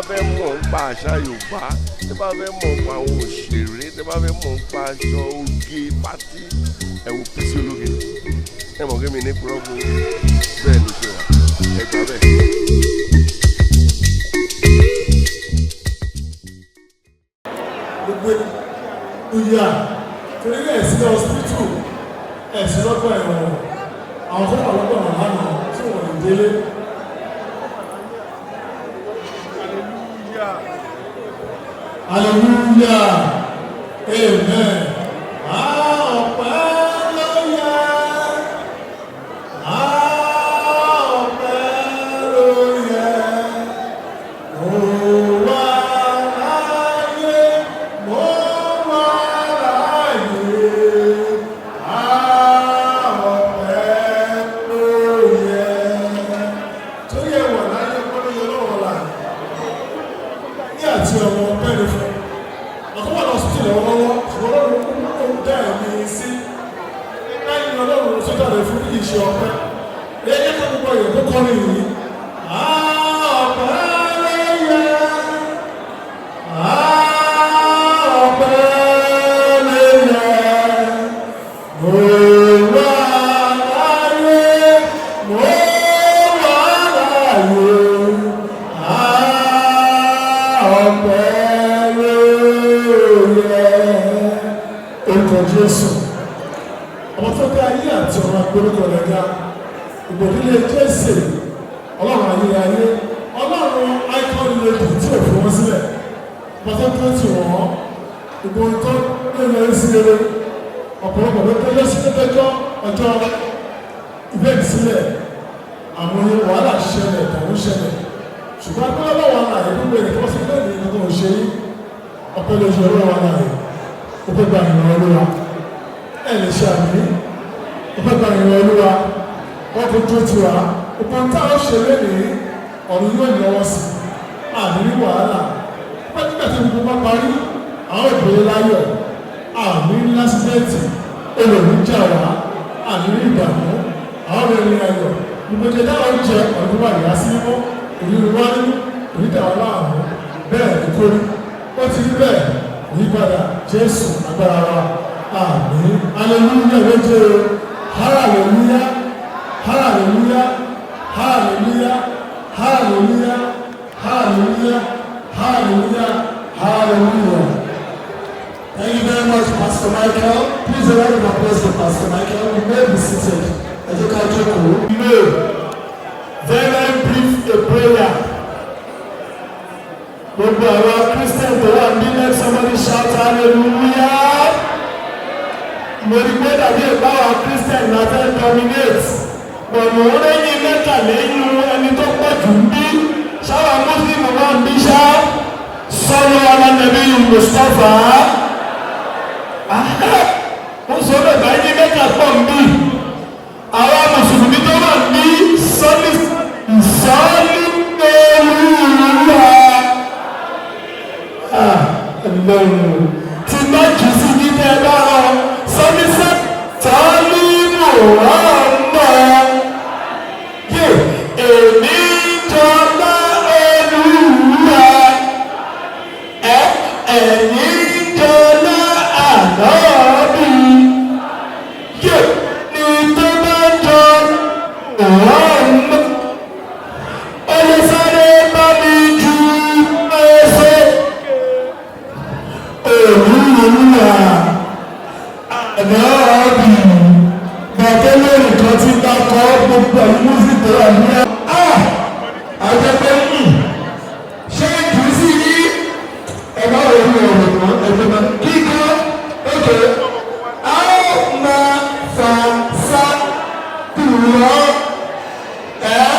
fẹ́ mọ̀ nípa àṣà Yorùbá, tẹ́ bá fẹ́ mọ̀ nípa àwọn òṣèré, tẹ́ bá fẹ́ mọ̀ nípa aṣọ oge party, ẹ wo Bísí Ológe. Ẹ mọ̀ kí mi ní purọ́ fún yín. Bẹ́ẹ̀ ló ṣe wà, ẹ gbà bẹ́ẹ̀. Gbogbo ìyá torí ẹ̀ sí hospital, ẹ̀ sí lọ́gbà ẹ̀wọ̀n, àwọn tó wà lọ́gbà ẹ̀wọ̀n lánàá tí wọ́n lè délé. Hallelujah. Hallelujah, amen. Ọpẹ́ ló yẹ, ọpẹ́ ló yẹ, mo wà láyé, mo wà láyé, ọpẹ́ ló yẹ. Torí ẹ wà láyé, ọpẹ́ ló yẹ lọ́wọ́ láyé ní àti ọmọ, ọpẹ́ ni fún àkọ́wà lọ sí lọ́wọ́lọ́wọ́, ṣùgbọ́n Ọlọ́run ó dá ẹ̀mí sí lẹ́yìn. Ọlọ́run sójà rẹ̀ fún kìí ṣe ọpẹ́ lẹ́yìn tó gbogbo èèyàn tó kọrin yìí. Ọpẹ́ ló yẹ, ọpẹ́ ló yẹ, mo wà láyé, mo wà láyé, ọpẹ́ ló yẹ. Orúkọ Jésù, ọmọ tó dé ayé àti ọ̀run, agbórúkọ rẹ̀ ga. Ìgbòdílé Jésè, Ọlọ́run ayérayé, Ọlọ́run icon lady tí ò fi wọ́n sílẹ̀, ọmọ tó tó tì wọ́n ìgbò tó lè lọ sí rere. Ọ̀pọ̀lọpọ̀ ló tẹ́lẹ̀ sí lẹ́jọ́ ọjọ́ ìbéèrè sílẹ̀, àwọn wàhálà ṣẹlẹ̀, ìdààmú ṣẹlẹ̀, ṣùgbọ́n agbára wà láàyè. Gbogbo èdè tó wọ́n sí lẹ́yìn ní kò ṣe yí, ọpẹ́ lójú Ọlọ́run wà láàyè. Ọpẹ́ gba ìrìn Olúwa. Ẹ lè ṣe àmì. Ọpẹ́ gba ìrìn Olúwa. Wọ́n kò tó tiwa. Òpin táwọn ṣe lónìí, ọ̀run yóò lọ́wọ́ sí àní ní wàhálà. Wọ́n nígbà tí gbogbo bá parí, àwọn ìbéèrè láyọ̀, àní l'accident, olórí jà wá, àní ní ìdààmú, àwọn ìrìn ayọ̀ gbogbo jẹ táwọn jẹ ọdún wà ní asímọ́ òní wá nínú òní dà wá láàmú. Bẹ́ẹ̀ ni kórí, ó ti rí bẹ́ẹ̀ yípadà. Jésù agbára wa, àmín. Hallelujah méje o. Hallelujah, hallelujah, hallelujah, hallelujah, hallelujah, hallelujah, hallelujah. Thank you very much, Pastor Michael. Please, a round of applause for Pastor Michael. You may be seated. Ẹ jẹ́ ká jókòó. No, very very brief, a prayer. Gbogbo àwọn Christian tó wà ní, let somebody shout hallelujah. Mo rí pé dàbí ìbáwa Christian la fẹ́ dominate. Bọ̀dọ̀ ó lẹ́yìn mẹ́ta lẹ́yìn ẹni tó pọ̀ jù ń bí. Ṣáwa Muslim wà ń bí ṣá. Sọ́lọ́ alánàbí Mustapha. Ó sọ bẹ́ẹ̀ báyìí, mẹ́ta pọ̀ ń bí. Àwọn mùsùlùmí tó wà ní, sọ́lí sọ́lí olúwa lọ́rùn tí bá jù sí ní ẹ bá rọ sọ́lí sọ́lí Muhammad yé, èmi jọlá olúwa, ẹ ẹ̀yìn jọlá ànábì yé ní tó bá jọ Muhammad, olùsáré bá mi ju ẹsẹ̀ olúwa ànábì bàtẹ́ lórí kan tí bá kọ́ gbogbo ẹ̀yìn músì tó wà ní ẹ̀. Àjẹpẹ́ ṣé jù sí ní ẹ bá wò ní ọ̀rọ̀ kan ẹgbẹ́ máa kíkọ́ ókè a ó máa fà sá kùrọ̀ ẹ́.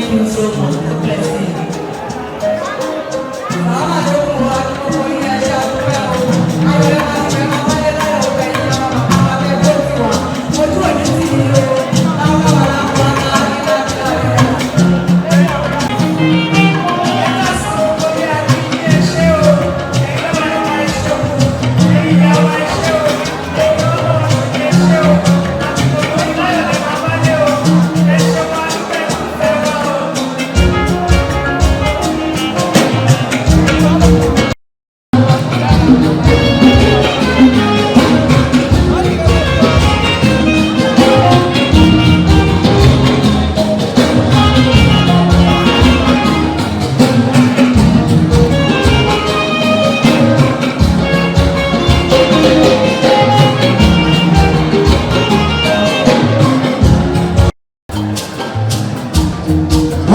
Thank you so much. God bless you.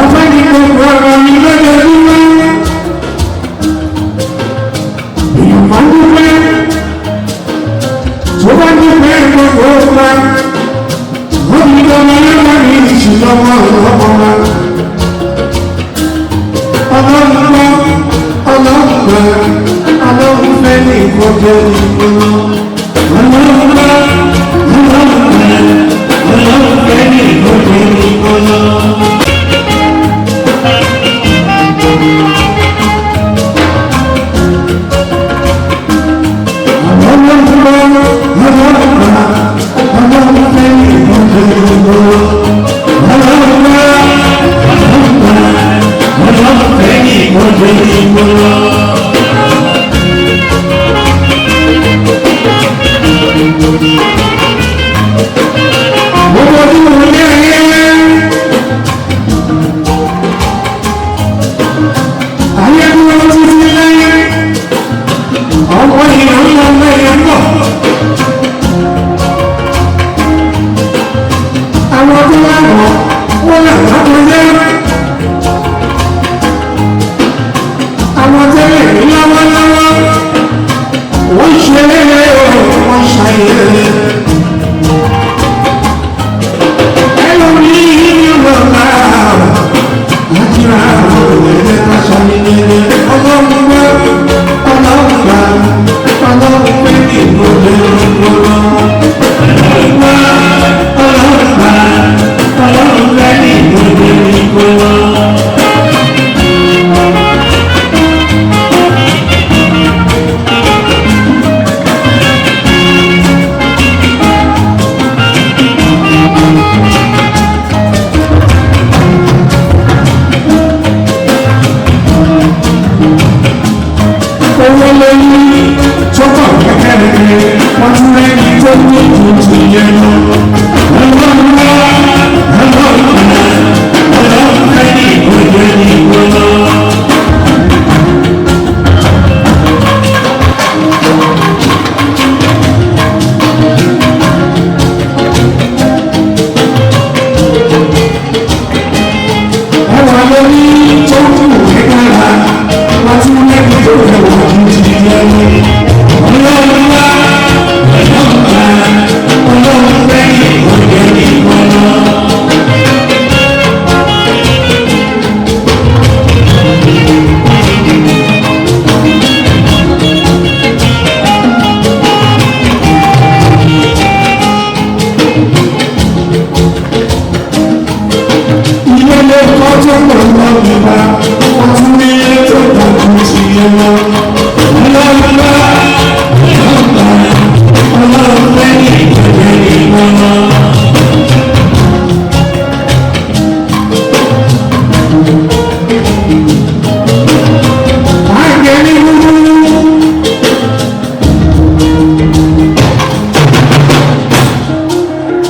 Ọpẹ́ ní gbogbo ọ̀rọ̀ mi lójoojúmọ́. Èèyàn máa ń dúpẹ́. Tó bá dúpẹ́ gbogbo ọgbà. Ó ní gbogbo ọlọ́mọ mi ìṣúná ọmọ ọmọ wa. Ọlọ́run gbọ́, ọlọ́run gbà, ọlọ́run fẹ́ ní ìkọjọ́ ìgbóná. Ọlọ́run gbọ́, ọlọ́run gbà, ọlọ́run fẹ́ ní ìkọjọ́ ìgbóná. Ọmọ èèyàn ń lọ ọmọ èèyàn ń bọ̀. Àwọn tó wà wọ́n wọ́n là wọ́n yẹ. Àwọn tẹ́lẹ̀ ní lọ́wọ́lọ́wọ́ wọ́n ṣe é o, wọ́n ṣàyẹ̀. Ẹlòmíì ní lọ́la láti ra àwọn òwúrẹ́ káṣọ nílé. Ọlọ́run gbọ́, ọlọ́run gbà, ọlọ́run pé kí n ló lè lọ́wọ́. Ọlọ́run gbọ́, ọlọ́run gbà, ọlọ́run fẹ́ ní ìgbòho ìgbòho. Owó lórí tó pọ̀ kẹ́kẹ́rẹ́kẹ́, wọ́n tún rẹ́ni tó ní ìtútù yẹn lọ. Ọlọ́run gbọ́, ọlọ́run gbà, ọlọ́run fẹ́ ní ìgbòho ìgbòho. Ẹwà lórí tó kù kékeré, wọ́n tún lẹ́bi tó fẹ́ wọ́n ju ti yẹn lọ. Ọlọ́run wá, ọlọ́run gbà, ọlọ́run fẹ́ ní ìgbòho ìgbòho. Ilé ló kọ́ tó pọ̀ lọ nípa, wọ́n tún ní ilé tó pọ̀ ju ti yẹn lọ.